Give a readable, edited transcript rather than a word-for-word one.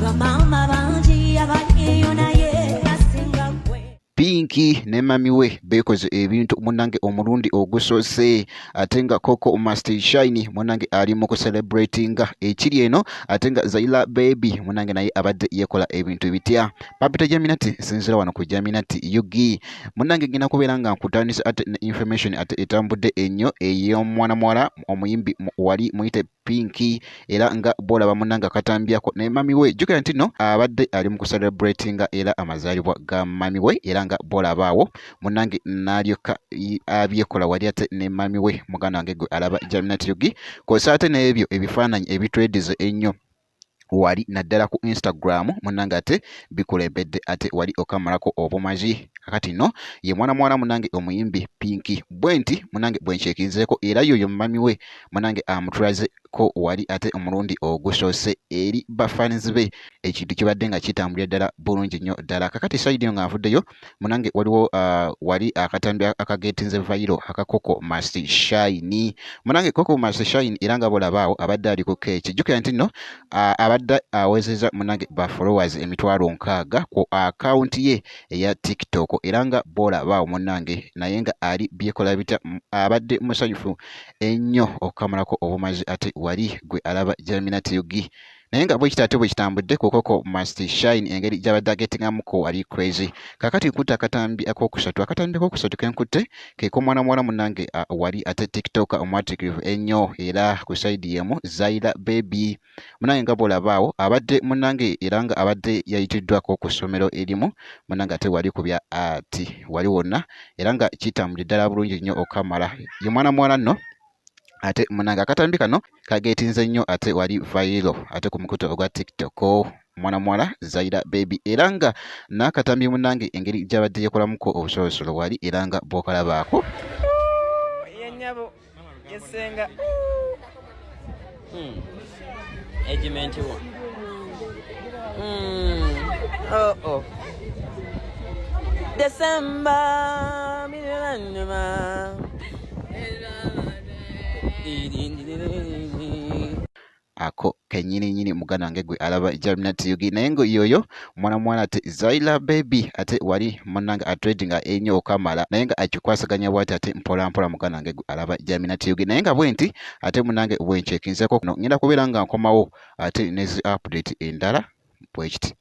Bamaama bangi abaliyo naye basinga gwe. Pinky ne mami we beekoze ebintu munnange omulundi ogusoose, ate nga Coco Must Shine munnange ali mu kucelebratinga ekiri eno, ate nga Zaila Baby munnange naye abadde yeekola ebintu bitya. Papita Jaminati nsinziira wano ku Jaminati UG munnange, ngenda kubeera nga nkutandisa ate ne information ate etambudde ennyo ey'omwana muwala omuyimbi wali muyite Pinky, era nga bw'olaba munnange akatambyako ne mami we. Jjukira nti nno abadde ali mu kucelebratinga era amazaalibwa ga mami we, era nga bw'olaba awo munnange n'alyoka abyekola wali ate ne mami we. Muganda wange gwe alaba Jaminati UG, kw'ossa ate n'ebyo ebifaananyi ebitredize ennyo wali naddala ku Instagram munnange, ate bikulembedde ate wali okamalako obumazi. Kakati nno ye mwana muwala munnange omuyimbi Pinky bwe nti munnange bwe nkyekinzeeko, era yoyo mami we munnange amutulazeko wali ate omulundi ogusoose eri bafanizi be. Ekintu kibadde nga kitambulira ddala bulungi nnyo ddala. Kakati side eno nga nvuddeyo munange, waliwo wali akatambi akagetinze viral aka Coco Must Shine. Munange Coco Must Shine, era nga bolabaawo abadde ali ku keeki. Jjukira nti nno abadde awezezza munange ba followers 60,000 ku akawunti ye eya TikTok, era nga bolabaawo munange naye nga ali byekola bitya, abadde musanyufu ennyo okukamalako obumazi ate wali gwe alaba Jaminati UG. Naye nga bwekiti ate bwe kitambudde ku Coco Must Shine, engeri gy'abadde agetingamuko wali crazy. Kakati nkutte akatambi akokusatu. Akatambi akokusatu kenkutte kek'omwana muwala munnange wali ate TikTok omwatikirivu ennyo, era ku side y'emu Zaila Baby munnange, nga bw'olabaawo abadde munnange, era nga abadde yayitiddwako ku ssomero erimu munnange ate wali ku bya art wali wonna, era nga kitambulidde ddala bulungi nnyo okamala. Ye mwana muwala nno ate munnange akatambi kano kageetinze nnyo ate wali viral ate ku mukutu ogwa TikTok, mwana muwala Zaira Baby, era nga n'akatambi munnange engeri gy'abadde yekolamuko obusolosolo wali, era nga bw'okalabaako. Yenyabo yesenga Egimenti wo. Oh oh. December miliyoni. Ako kennyini nnyini, muganda wange gwe alaba Jaminat UG, naye nga yoyo mwana muwala ate Zaila Baby ate wali munnange atradinga ennyo okamala, naye nga akikwasaganya bw'ati ate mpola mpola. Muganda wange gwe alaba Jaminat UG, naye nga bwe nti ate munnange bwe nkyekinzeeko, ngenda kubeera nga nkomawo ate ne zi update endala bwe kiti.